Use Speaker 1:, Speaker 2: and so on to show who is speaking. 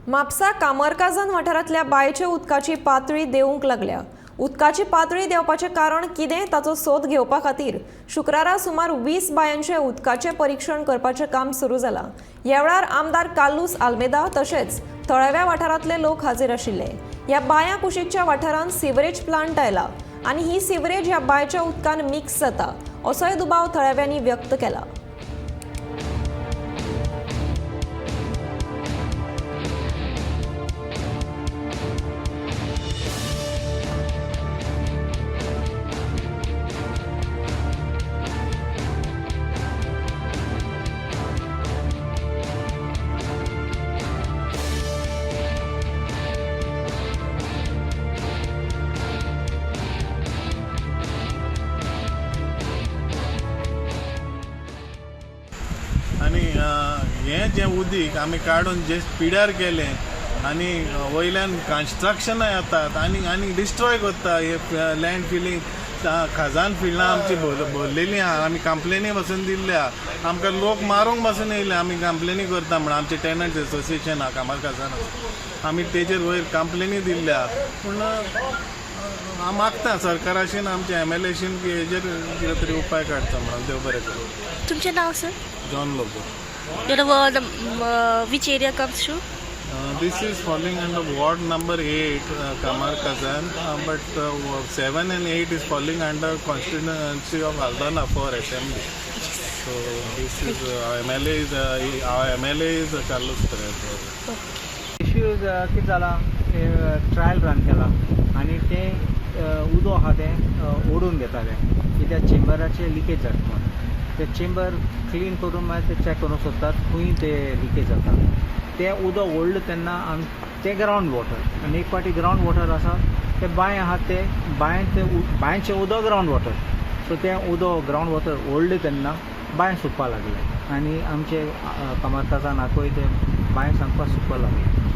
Speaker 1: म्हापसा कामरखाजन वाठारांतल्या बांयच्या उदकाची पातळी देंवूंक लागल्या. उदकाची पातळी देंवपाचें कारण कितें ताचो सोद घेवपा खातीर शुक्रारा सुमार 20 बांयांचें उदकाचें परिक्षण करपाचें काम सुरू जालां. ह्या वेळार आमदार कार्लूस आल्मेदा तशेंच थळाव्या वाठारांतले लोक हाजीर आशिल्ले. ह्या बांयां कुशीकच्या वाठारांत सिवरेज प्लांट आयला आनी ही सिवरेज ह्या बांयच्या उदकान मिक्स जाता असोय दुबाव थळाव्यांनी व्यक्त केला.
Speaker 2: आनी हें जें उदीक आमी काडून जे पिड्यार केलें आनी वयल्यान कन्स्ट्रक्शनां येतात आनी आनी डिस्ट्रॉय करता हे लँड फिलींग. खाजन फिल्डां आमची भरलेली आहा. आमी कंप्लेनी पासून दिल्ल्या. आमकां लोक मारूंक पासून येयले आमी कंप्लेनी करता म्हण. आमचे टेनंट्स एसोसिएशन आहा कामरखाजन, आमी तेजेर वयर कंप्लेनी दिल्ल्या. पूण हांव मागता सरकाराशीन, आमच्या एमएलएशीन की हेजेर कितें तरी उपाय काडचो म्हणून. देव बरें करूं.
Speaker 3: तुमचें नांव sir?
Speaker 2: John Lobo.
Speaker 3: Your ward, which area comes to?
Speaker 2: This is falling under ward number 8, Kamarkazan, but 7 and 8 is falling under constituency of Aldona for assembly. So this is MLA is our MLA is Carlos Pereira.
Speaker 4: Issues कितें जाला, trial run केला आनी तें उदक आहा तें ओडून घेतालें कित्याक चेंबराचें लिकेज जाता म्हणून. ते चेंबर क्लीन करून मागीर ते चॅक करूंक सोदतात खंय ते लिकेज जाता. तें उदक ओडलें तेन्ना आम तें ग्रावंड वॉटर आनी एक फावटी ग्रावंड वॉटर आसा ते बांय आहा ते बांय ते बांयचें उदक ग्रावंड वॉटर. सो तें उदक ग्रावंड वॉटर ओडलें तेन्ना बांय सुकपा लागलें आनी आमचे कामरखाजन आकोय ते बांय सामको सुकपा लागलें.